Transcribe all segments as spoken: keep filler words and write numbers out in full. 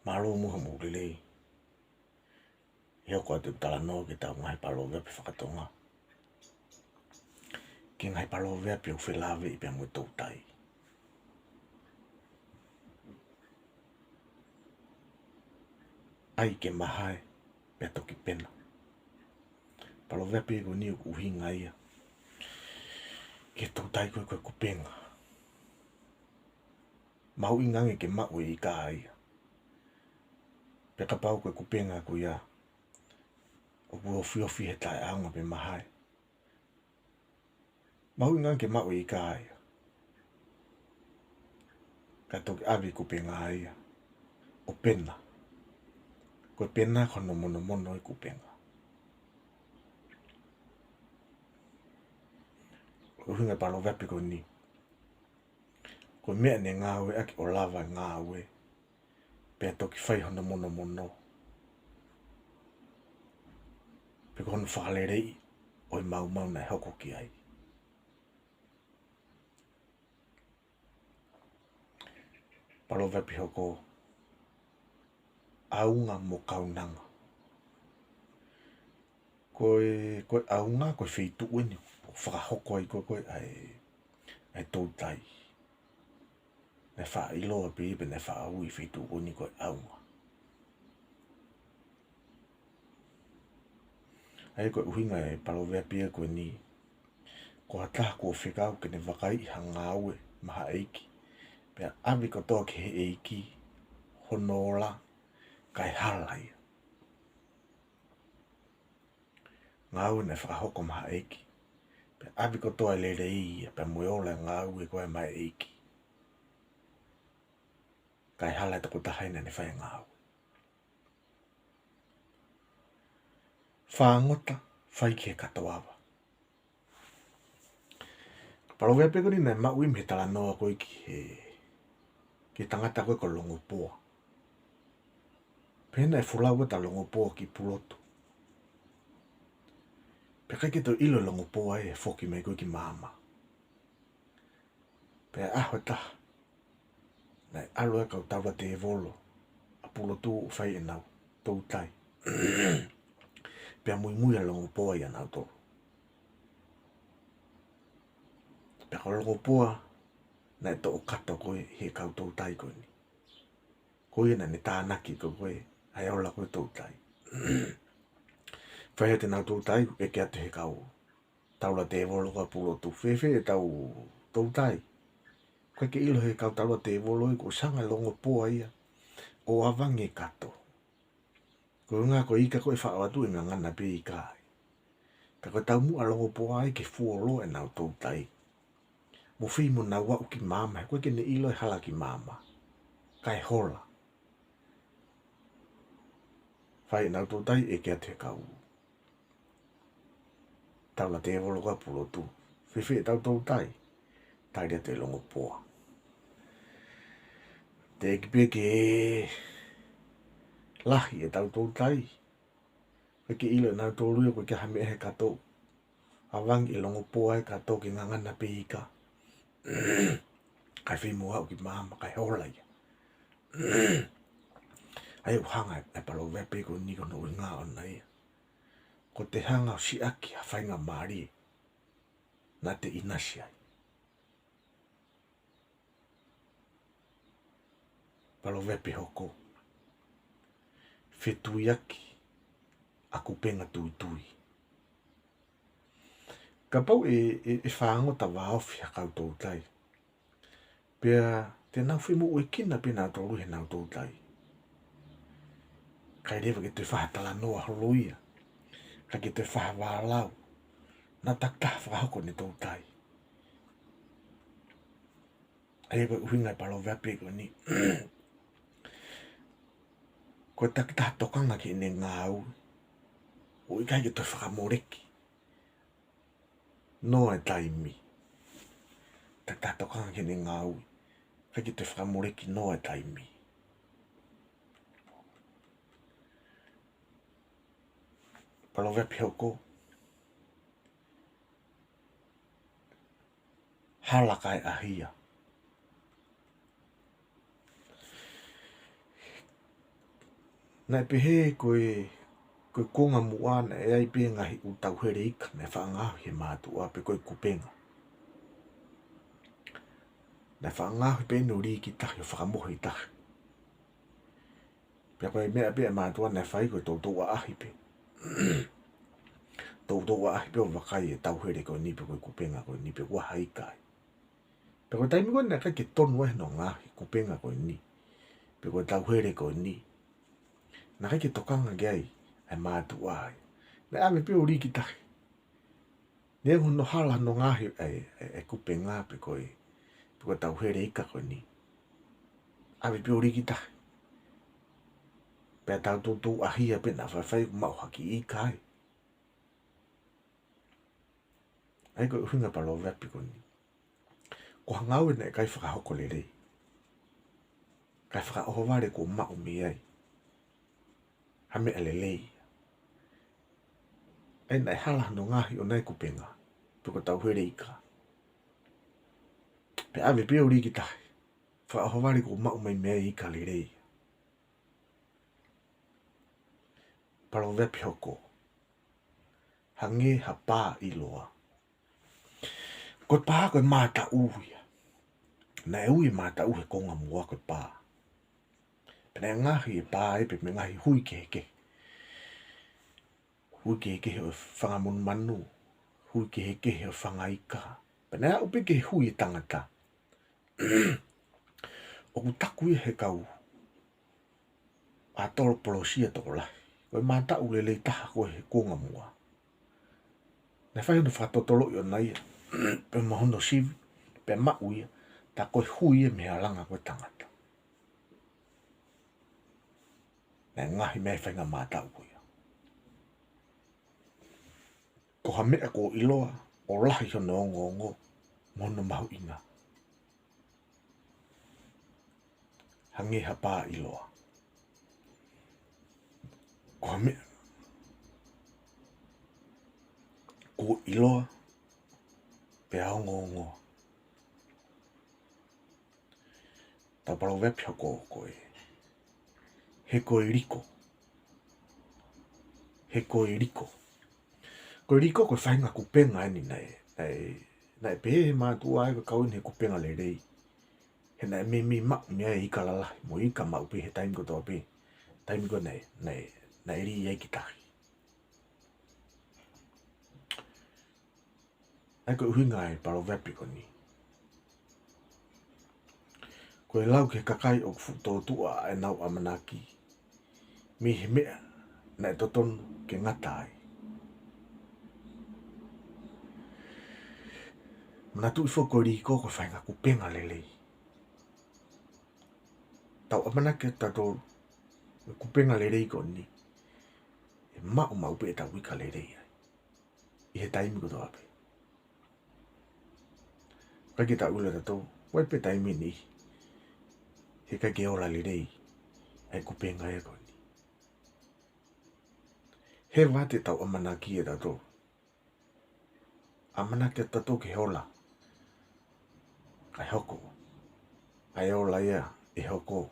Mālō muʻa hoʻomou lelei. ʻI heʻeku ʻoatu ʻeku talanoa ki heʻetau ngaahi paloveape fakatonga, ki he ngaahi paloveape ʻoku felāveʻi pea mo e toutai. ʻAi ke mahae, pea toki pena. Paloveape ko eni ʻoku ʻuhinga ia ki he toutai ko ē ko e kupenga. Mahuʻinga ange ke maʻu e ika ia. Pea kapau ko e kupenga ko ia ʻoku ofiofi he taʻeʻaonga pe mahae, mahuʻinga ange ke maʻu e ika ia, kae toki ʻave e kupenga ia ʻo pena. Ko e pena ko hono monomono e kupenga. Ko e ʻuhinga e paloveape ko eni, ko e meʻa naʻe ngāueʻaki ʻo lava e ngāue, pea toki fai hono monomono, pe ko hono fakaleleiʻi ʻo e maumau naʻe hoko ki ai. Paloveape hoko: ʻAunga mo kaunanga. Ko e, ko e ʻaunga ko e feituʻu eni ʻoku fakahoko ai ko ē ko ē ʻa e, ʻa e toutai. Naʻe faʻa ʻiloa pē ia pe naʻe faʻa ui e feituʻu ko eni ko e ʻaunga. ʻA ia ko e ʻuhinga e paloveape ko eni, ko ha taha kuo fekau ke ne vakaiʻi ha ngāue maʻa ha ʻeiki, pea ʻave kotoa ki he ʻeiki hono ola, kae hala ia. Ngāue naʻe fakahoko maʻa ha ʻeiki, pea ʻave kotoa e lelei ia pea mo e ola e ngāue ko ē maʻa e ʻeiki, kae hala e tokotaha ia naʻa ne fai e ngāue. Fāngota fai ki he katoava. Paloveape ko eni naʻe maʻu ia mei he talanoa ko ē ki he, ki he tangata ko ē ko Longopoa. Pea naʻe folau atu ʻa Longopoa ki Pulotu, pea ʻikai ke toe ʻilo ʻe Longopoa ia e foki mai ko ē ki maama. Pea ʻi he ʻaho ʻe taha, naʻe ʻalu e kau taula tēvolo ʻa Pulotu ʻo fai ʻenau toutai. Pea muimui ʻa Longopoa ʻia nautolu. Pea ko Longopoa naʻe toʻo kato ko ē ʻi he kau toutai ko eni. Ko ia naʻa ne tānaki ko ē ko ē ʻa e ola ko ē toutai. Fai atu ʻenau toutai, ʻeke atu ʻe he kau taula tēvolo ko ē ʻa Pulotu: Fēfē ʻetau toutai? ʻIkai ke ʻilo ʻe he kau taula tēvolo ia kuo ʻosi hanga ʻe Longopoa ia ʻo ʻavangi e kato. Ko e ʻuhinga ko e ika ko ē ʻe faʻo atu ʻe ngangana pē ika ai. Ka ko e taumuʻa ʻa Longopoa ia ke fuoloa ʻenau toutai, mo fai mo nau aʻu ki maama, he ʻoku ʻikai ke ne ʻilo e hala ki maama, kae hola. Fai ʻenau toutai, ʻeke atu ʻe he kau taula tēvolo ko ē ʻa Pulotu: Fēfē ʻetau toutai? Tali atu ʻe Longopoa: Teʻeki pē ke lahi ʻetau toutai. ʻIkai ke ʻilo ʻe nautolu ia ʻoku ʻikai ha meʻa he kato. ʻAvangi ʻe Longopoa e kato ke ngangana pē ika, kae fai mo aʻu ki maama, kae hola ia. ʻA ia ʻoku hanga e paloveape ko eni ko hono ʻuhinga ʻona ia, ko ʻete hanga ʻo siʻaki ha faingamālie naʻa te ʻinasi ai. Paloveape hoko: Fetuiaki ʻa kupenga tuitui. Kapau ʻe, ʻe, ʻe fāngota vāofi ha kau toutai, pea te nau femoʻuekina pē nautolu ʻi heʻenau toutai, ʻikai leva ke toe fai ha talanoa holo ia, ʻikai ke toe fai ha vālau, nau takitaha fakahoko ʻenau toutai. ʻA ia ko e ʻuhinga e paloveape ko eni, ko e takitaha tokanga ki heʻene ngāue, ʻo ʻikai ke toe fakamoleki noa e taimi. Takitaha tokanga ki heʻene ngāue, ʻikai ke toe fakamoleki noa e taimi. Paloveape hoko: Hala kae ʻahia. Naʻe pehē ko e, ko e kuonga muʻa naʻe ʻi ai pē ngaahi ʻū tauhele ika naʻe faʻa ngaohi ʻe he mātuʻa pe ko e kupenga. Naʻe faʻa ngaohi pē ʻo lī ki tahi ʻo fakamohe ʻi tahi. Pea ko e meʻa pē ʻa e mātuʻa naʻe fai ko e toutou ʻaʻahi pē. Toutou ʻaʻahi pē ʻo vakai e tauhele ko eni pe ko e kupenga ko eni pe ko e hā e ika ia. Pea ko e taimi ko ē naʻe ʻikai ke tonu ai hono ngaohi e kupenga ko eni pe ko e tauhele ko eni, naʻe ʻikai ke tokanga ki ai ʻa e mātuʻa ia. Naʻe ʻave pē ʻo lī ki tahi. Neongo hono hala hono ngaohi e, e, e kupenga pe ko e, pe ko e tauhele ika ko eni, ʻave pē ʻo lī ki tahi. Pea tau toutou ʻaʻahi pē naʻa faifai ʻoku maʻu ha kiʻi ika ai. ʻA ia ko e ʻuhinga e paloveape ko eni, ko ha ngāue naʻe ʻikai fakahoko lelei, kae fakaʻohovale kuo maʻu mei ai ha meʻa lelei. ʻA ia naʻe hala hono ngaohi ʻo e kupenga pe ko e tauhele ika, pea ʻave pē ʻo lī ki tahi, fakaʻohovale kuo maʻu mai mei ai e ika lelei. Paloveape hoko: Hangē ha pā ʻiloa. Ko e pā ko e mātaʻu ia. Naʻe ui e mātaʻu he kuonga muʻa ko e pā. Pea naʻe ngaohi e pā ia pē mei he ngaahi hui kehekehe. Hui kehekehe ʻo e fanga monumanu, hui kehekehe ʻo e fanga ika. Pea naʻe aʻu pē ki he hui ʻa e tangata. ʻOku taku ia ʻe he kau ʻAtolopolosia tokolahi, ko e mātaʻu lelei taha ko ē he kuonga muʻa, naʻe fai hono fakatotoloʻi ʻona ia pea mo hono sivi, pea maʻu ia, tā ko e hui ia mei he langa ko ē ʻo e tangata. Naʻe ngaohi mei ai e faʻahinga mātaʻu ko ia. Ko ha meʻa kuo ʻiloa ʻo lahi hono ongoongo mo hono mahuʻinga. Hangē ha pā ʻiloa. Ko ha meʻa kuo ʻiloa pea ongoongo. Tau paloveape hoko ko e, he ko e liko. He ko e liko. Ko e liko ko e faʻahinga kupenga eni naʻe, naʻe, naʻe pehē ʻe he mātuʻa ia ko e kau eni he kupenga lelei. He naʻe meimei maʻu mei ai e ika lalahi mo e ika maʻu pē he taimi kotoa pē. Taimi ko ē naʻe, naʻe, naʻe lī ai ki tahi. ʻA ia ko e ʻuhinga e paloveape ko eni, ko e lau ki he kakai ʻoku fuʻu tōtuʻa ʻenau ʻamanaki mei he meʻa naʻe totonu ke ngata ai. Manatuʻi foki ko e liko ko e faʻahinga kupenga lelei. Tau ʻamanaki ʻa tautolu, e kupenga lelei ko eni, ʻe maʻu maʻu pē ʻetau ika lelei ai ʻi he taimi kotoa pē. ʻIkai ke tau ʻilo ʻe tautolu, ʻe ʻi ai pē taimi ʻe niʻihi he ʻikai ke ola lelei ʻa e kupenga ia ko eni. He ʻoua te tau ʻamanaki ʻe tautolu, ʻamanaki ʻa tautolu ki he ola kae hoko, ʻa e ola ia ʻe hoko,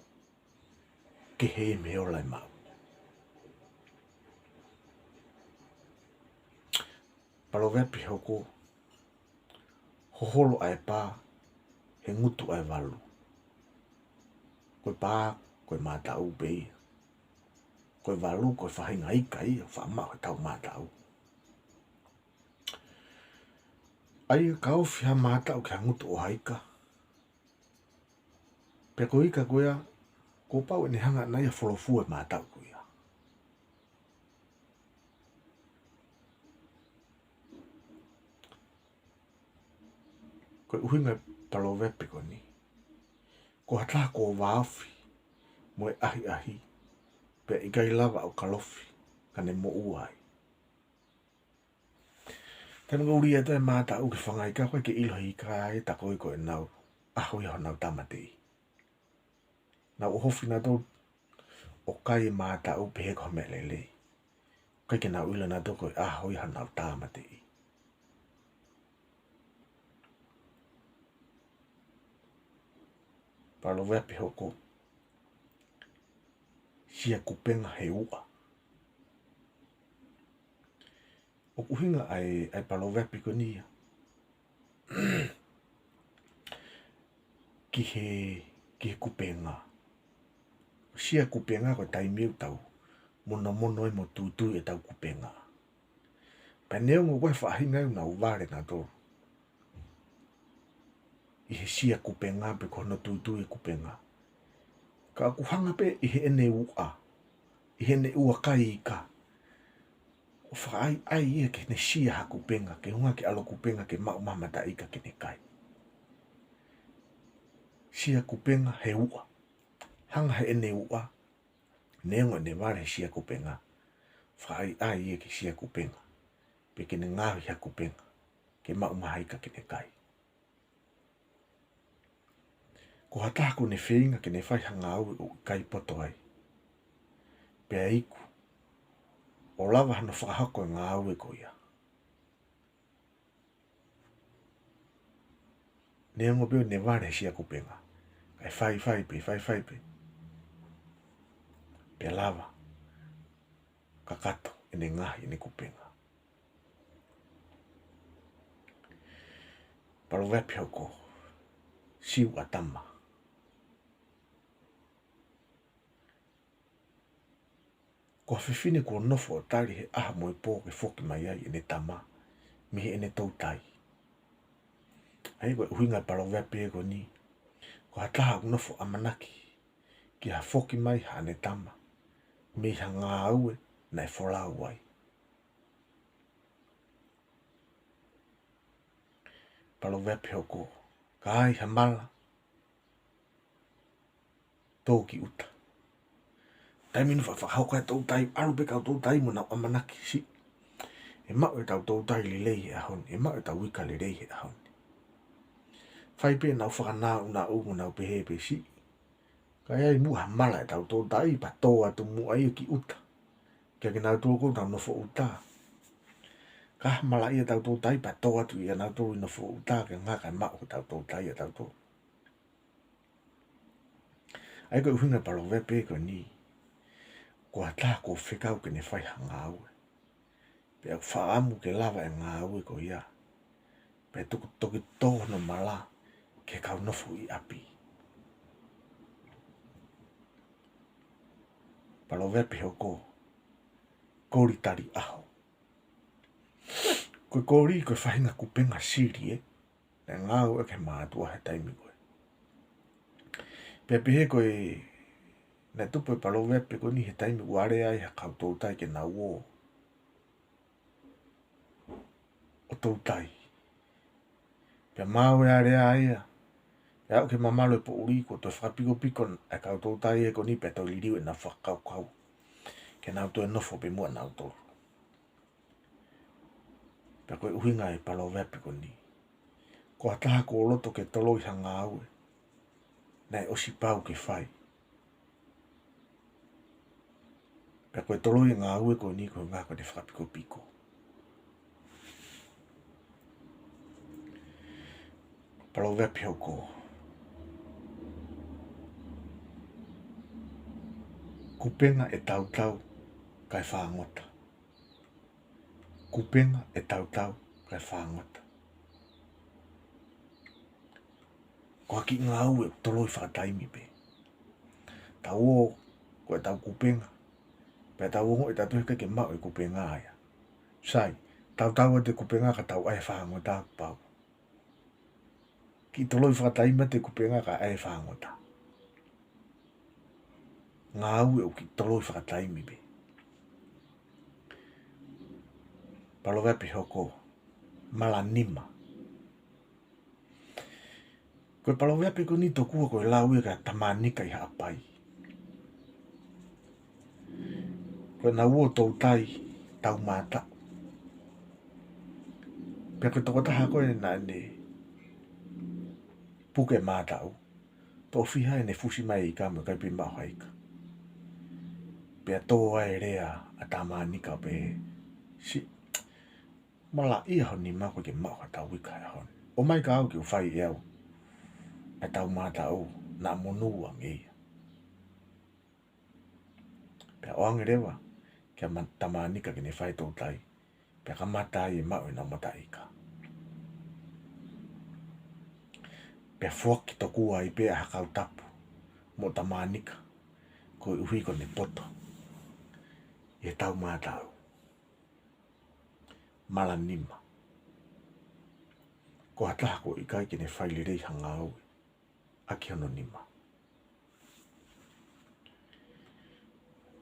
kehe ia mei he ola ʻe maʻu. Paloveape hoko: Hoholo ʻa e pā he ngutu ʻa e valu. Ko e pā ko e mātaʻu pē ia. Ko e valu ko e faʻahinga ika ia ʻoku faʻa maʻu ʻe heʻetau mātaʻu. ʻA ia ka ofi ha mātaʻu ki ha ngutu ʻo ha ika, pea ko e ika ko ia, kuo pau ʻene hanga ʻe ia ʻo folofua e mātaʻu ko ia. Ko e ʻuhinga e paloveape ko eni, ko ha taha kuo vāofi mo e ʻahiʻahi, pea ʻikai lava ʻo kalofi ka ne moʻua ai. Taimi ʻoku lī atu ai e mātaʻu ki he fanga ika, ʻoku ʻikai ke ʻilo ʻe he ika ia tā ko ē ko ʻenau ʻaho ia honau tāmateʻi. Nau ʻohofi nautolu ʻo kai e mātaʻu pehē ko ha meʻa lelei, ʻikai ke nau ʻilo nautolu ko e ʻaho ia honau tāmateʻi. Paloveape hoko: Sia kupenga he uʻa. ʻOku ʻuhinga ʻa e, ʻa e paloveape ko eni ia ki he, ki he kupenga. Sia kupenga ko e taimi ʻoku tau monomono ai mo tuitui ʻetau kupenga. Pea neongo ko e faʻahinga ʻoku nau vale nautolu ʻi he sia kupenga pe ko hono tuitui e kupenga, ka ʻoku hanga pē ʻi heʻene uʻa, ʻi heʻene ʻuakai ika, ʻo fakaʻaiʻai ia ke ne sia ha kupenga, ke hanga ke ʻalu kupenga ke maʻu mai ha mataʻi ika ke ne kai. Sia kupenga he uʻa. Hanga heʻene uʻa, neongo ʻene vale he sia kupenga, fakaʻaiʻai ia ke sia kupenga, pe ke ne ngaohi ha kupenga ke maʻu mai ha ika ke ne kai. Ko ha taha ʻoku ne feinga ke ne fai ha ngāue ʻoku ʻikai poto ai, pea iku, ʻo lava hano fakahoko e ngāue ko ia, neongo pē ʻene vale he sia kupenga, kae faifai pē, faifai pē, pea lava kakato ʻene ngaohi ʻene kupenga. Paloveape hoko: Siu ʻa tama. Ko ha fefine kuo nofo ʻo tali he ʻaho mo e pō ke foki mai ai ʻene tama mei heʻene toutai. ʻA ia ko e ʻuhinga e paloveape ko eni, ko ha taha ʻoku nofo ʻamanaki ki ha foki mai haʻane tama mei ha ngāue naʻe folau ai. Paloveape hoko: Ka ai ha mala, tō ki ʻuta. Taimi ʻe niʻihi fa-, fakahoko e toutai, ʻalu pē kau toutai mo nau ʻamanaki, siʻi, ʻe maʻu ʻetau toutai lelei he ʻaho ni, ʻe maʻu ʻetau ika lelei he ʻaho ni. Fai pē ʻenau fakanāunau mo nau pehē pē, siʻi, ka ʻi ai muʻa ha mala ʻetau toutai, pea tō atu muʻa ia ki ʻuta. Kiate kinautolu ʻoku nau nofo ʻuta. Ka ai ha mala ia ʻetau toutai, pea tō atu ia nautolu ʻi he nofo ʻuta, ke ngata e maʻu ʻetau toutai ʻatautolu. ʻA ia ko e ʻuhinga e paloveape ko eni, ko ha taha kuo fekau ke ne fai ha ngāue, pea ʻoku fakaʻamu ke lava e ngāue ko ia, pea tuku toki tō hono mala ki he kau nofo ʻi ʻapi. Paloveape hoko: Koli tali ʻaho. Ko e koli ko e faʻahinga kupenga sili ē, naʻe ngāueʻaki ʻe he mātuʻa he taimi ko ē. Pea pehē ko e, naʻe tupu e paloveape ko eni he taimi ʻoku alea ai ha kau toutai ke nau ō ʻo toutai. Pea maau e alea ia, pea aʻu ki he mamalu e poʻuli kuo toe fakapikopiko e kau toutai ko eni pea toe liliu ʻenau fakakaukau ke nau toe nofo pē muʻa nautolu. Pea ko e ʻuhinga e paloveape ko eni, ko ha taha kuo loto ke toloi ha ngāue naʻe ʻosi pau ke fai, pea ko e toloi e ngāue ko eni ko e ʻuhinga ko ʻene fakapikopiko. Paloveape hoko: Kupenga ʻe tautau kae fāngota. Kupenga ʻe tautau kae fāngota. Ko ha kiʻi ngāue ʻoku toloi fakataimi pē. Tau ō ko ʻetau kupenga, pea tau ongoʻi ʻe tautolu he ʻikai ke maʻu e kupenga ia. Sai, tautau atu e kupenga ka tau ʻai e fāngota kuo pau. Kiʻi toloi fakataimi atu e kupenga kae ʻai e fāngota. Ngāue ʻoku kiʻi toloi fakataimi pē. Paloveape hoko: Mala nima. Ko e paloveape ko eni tokua ko e lau ia ki ha tamanika ʻi Haʻapai. Ko ʻenau ō toutai taumātaʻu. Pea ko e tokotaha ko ē naʻa ne puke mātaʻu, toʻo fiha ʻene fusi mai e ika mo e ʻikai pē maʻu ha ika. Pea tō ai e lea ʻa tamanika pē, siʻi, malaʻia ho nima, ʻoku ʻikai ke maʻu haʻatau ika he ʻaho ni. ʻOmai kia au ke u fai ʻe au ʻa e taumātaʻu naʻa monū ange ia. Pea ʻoange leva kia ma-, Tamānika ke ne fai e toutai. Pea kamata ai e maʻu ʻena mataʻi ika. Pea foaki tokua ai pē ʻa Hakautapu mo Tamānika, koeʻuhi ko ʻene poto ʻi he taumātaʻu. Malanima. Ko ha taha ʻoku ʻikai ke ne fai lelei ha ngāue ʻaki hono nima.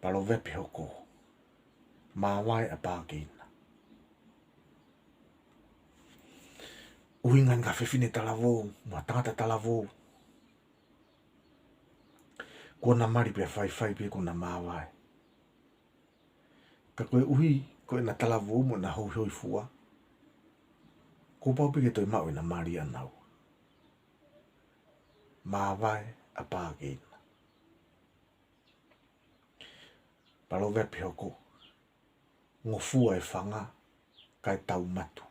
Paloveape hoko: Māvae ʻa Pākeina. ʻUhinga eni ki ha fefine talavou mo ha tangata talavou, kuo na mali pea faifai pē kuo na māvae. Ka koeʻuhi ko ʻena talavou mo ʻena hoihoifua, kuo pau pē ke toe maʻu ʻena mali ʻanaua. Māvae ʻa Pākeina. Paloveape hoko: Ngofua e fanga kae taumatu.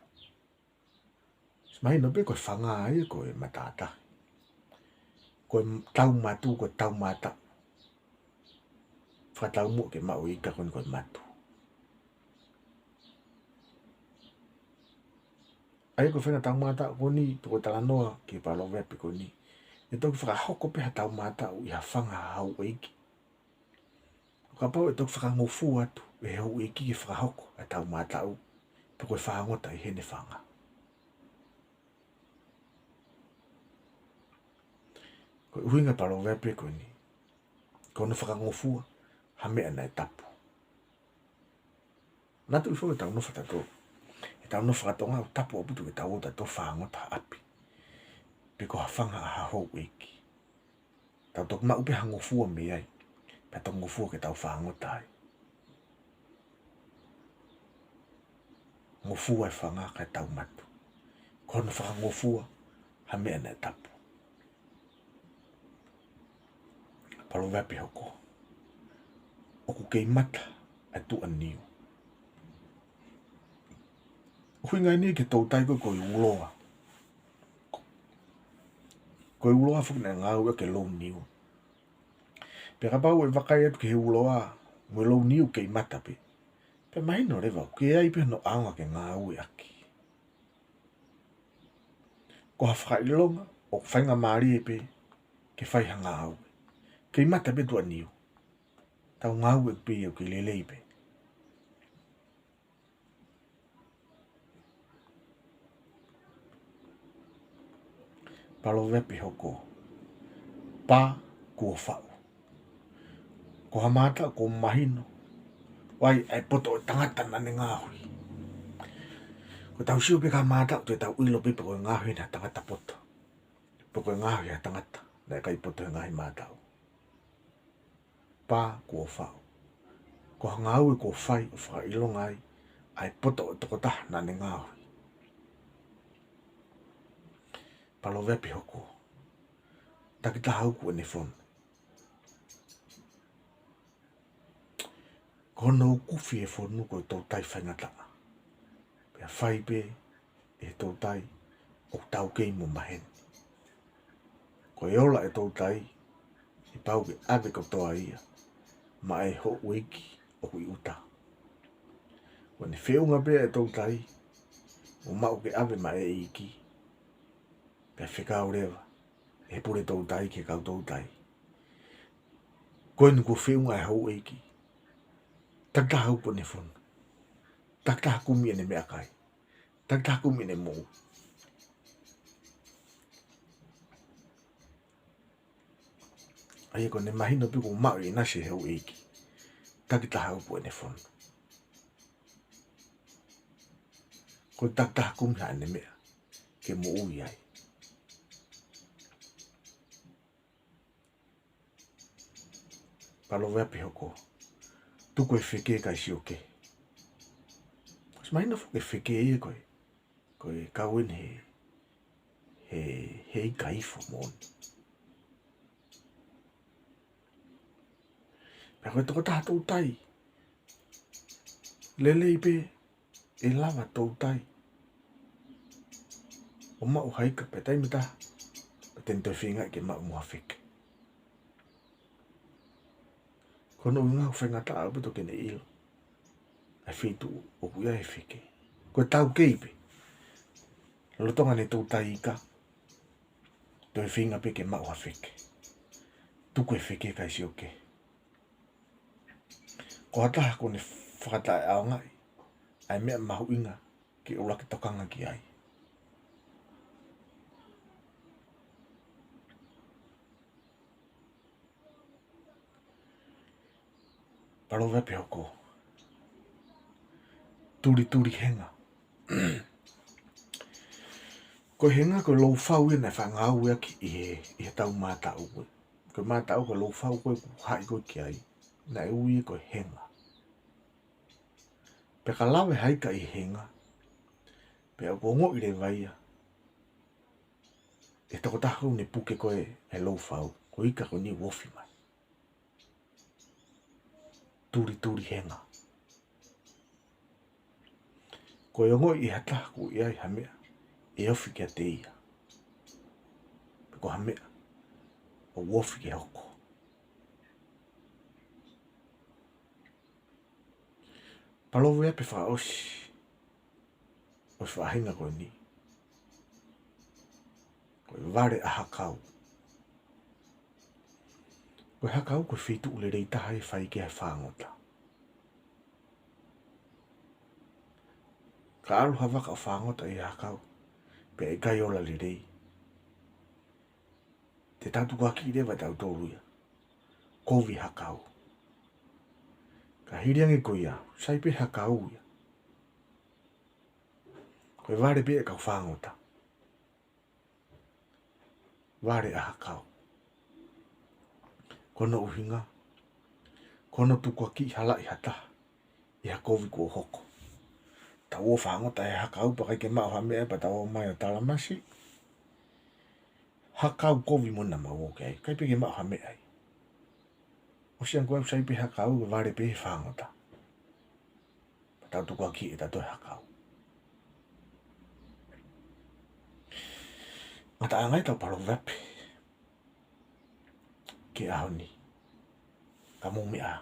Mahino pē ko e fanga ia ko e matātahi. Ko e taumatu ko e taumātaʻu. Fakataumuʻa ke maʻu e ika ko eni ko e matu. ʻA ia ko e faʻahinga taumātaʻu ko eni, pe ko e talanoa ki he paloveape ko eni, ʻe toki fakahoko pē ha taumātaʻu ʻi ha fanga ha houʻeiki. ʻO kapau ʻe toki fakangofua atu ʻe he houʻeiki ke fakahoko e taumātaʻu, pe ko e fāngota ʻi heʻene fanga. Ko e ʻuhinga e paloveape ko eni, ko hono fakangofua ha meʻa naʻe tapu. Naʻa tau ʻi fo ʻetau nofo tautolu, ʻetau nofo fakatonga, ʻoku tapu ʻaupito ke tau ō tautolu ʻo fāngota ha ʻapi, pe ko ha fanga ʻa ha houʻeiki. Tau toki maʻu pē ha ngofua mei ai, pea toki ngofua ke tau fāngota ai. Ngofua e fanga kae taumatu. Ko hono fakangofua ha meʻa naʻe tapu. Paloveape hoko: ʻOku kei mata ʻa e tuʻaniu. ʻUhinga eni ki he toutai ko e, ko e uloa. Ko e uloa foki naʻe ngāueʻaki e louniu. Pea kapau ʻe vakai atu ki he uloa mo e louniu, kei mata pē, pea mahino leva ʻoku kei ʻi ai pē hono ʻaonga ke ngāueʻaki. Ko ha fakaʻilonga ʻoku faingamālie pē ke fai ha ngāue. Kei mata pē tuʻaniu, tau ngāueʻaki pē ia ʻoku kei lelei pē. Paloveape hoko: Pā kuo faʻu. Ko ha mātaʻu kuo mahino ʻoku ʻi ai ʻa e poto ʻo e tangata naʻa ne ngaohi. Ko ʻetau sio pē ki ha mātaʻu, te tau ʻilo pē pe ko e ngaohi ʻe ha tangata poto, pe ko e ngaohi ʻe ha tangata naʻe ʻikai poto he ngaahi mātaʻu. Pā kuo faʻu. Ko ha ngāue kuo fai ʻo fakaʻilonga ai ʻa e poto ʻo e tokotaha naʻa ne ngaohi. Paloveape hoko: Takitaha uku ʻene fonu. Ko hono ukufi e fonu ko e toutai faingataʻa. Pea fai pē ʻe he toutai ʻoku taukei mo maheni. Ko e ola e toutai, ʻe pau ke ʻave kotoa ia maʻa e houʻeiki ʻoku ʻi ʻuta. Ko ʻene feʻunga pē ʻa e toutai ʻo maʻu ke ʻave maʻa e ʻeiki, pea fekau leva ʻe he pule toutai ki he kau toutai: Ko eni kuo feʻunga e houʻeiki. Takitaha uku ʻene fonu. Takitaha kumi ʻene meʻakai. Takitaha kumi ʻene moʻui. ʻA ia ko ʻene mahino pē kuo maʻu e ʻinasi ʻe he houʻeiki, takitaha uku ʻene fonu. Ko e takitaha kumi haʻane meʻa ke moʻui ai. Paloveape hoko: Tuku e feke kae sio kehe. Kuo ʻosi mahino foki e feke ia ko e, ko e kau eni he, he, he ika ifo moʻoni. Pea ko e tokotaha toutai, lelei pē ʻe lava toutai ʻo maʻu ha ika pea taimi ʻe taha pea te ne toe feingaʻi ke maʻu mo ha feke. Ko Ko hono ʻuhinga ʻoku faingataʻa ʻaupito ke ne ʻilo ʻa e feituʻu ʻoku ʻi ai e feke. Ko e taukei pē. Lolotonga ʻene toutai ika, toe feinga pē ke maʻu ha feke. Tuku e feke kae sio kehe. Ko ha taha kuo ne fakataʻeʻaongaʻi ʻa e meʻa mahuʻinga ke ʻuluaki tokanga ki ai. Paloveape hoko. Tulituli henga. Ko e henga ko e loufau ia naʻe faʻa ngāueʻaki ʻi he, ʻi he tau mātaʻu ko ē. Ko e mātaʻu ko e loufau ko ē ʻoku haʻi ko ē ki ai, naʻe ui ia ko e henga. Pea ka lave ha ika ʻi he henga, pea ʻoku ongoʻi leva ia ʻe he tokotaha ʻoku ne puke ko ē e loufau, ko e ika ko eni ʻoku ofi mai. Tulituli henga. Ko e ongoʻi ʻe ha taha ʻoku ʻi ai ha meʻa ʻe ofi kiate ia, pe ko ha meʻa ʻoku ofi ke hoko. Paloveape fakaʻosi ʻo e faʻahinga ko eni, ko e vale ʻa hakau. Ko e hakau ko e feituʻu lelei taha ʻe fai ki ai e fāngota. Ka ʻalu ha vaka ʻo fāngota ʻi he hakau, pea ʻikai ola lelei, te tau tukuakiʻi leva ʻe tautolu ia, kovi hakau. Ka hili ange ko ia, sai pē hakau ia, ko e vale pē ʻa e kau fāngota. Vale ʻa hakau. Ko hono ʻuhinga, ko hono tukuakiʻi halaʻi ha taha ʻi ha kovi kuo hoko. Tau ō fāngota he hakau pea ʻikai ke maʻu ha meʻa pea tau ō mai ʻo talamasi, hakau kovi mo ena mau ō ki ai, ʻikai pē ke maʻu ha meʻa ai. ʻOsi ange ko ē, sai pē hakau, vale pē he fāngota. Pea tau tukuakiʻi ʻe tautolu e hakau. Ngataʻanga ʻetau paloveape ki he ʻaho ni. Ka mou meʻa ā.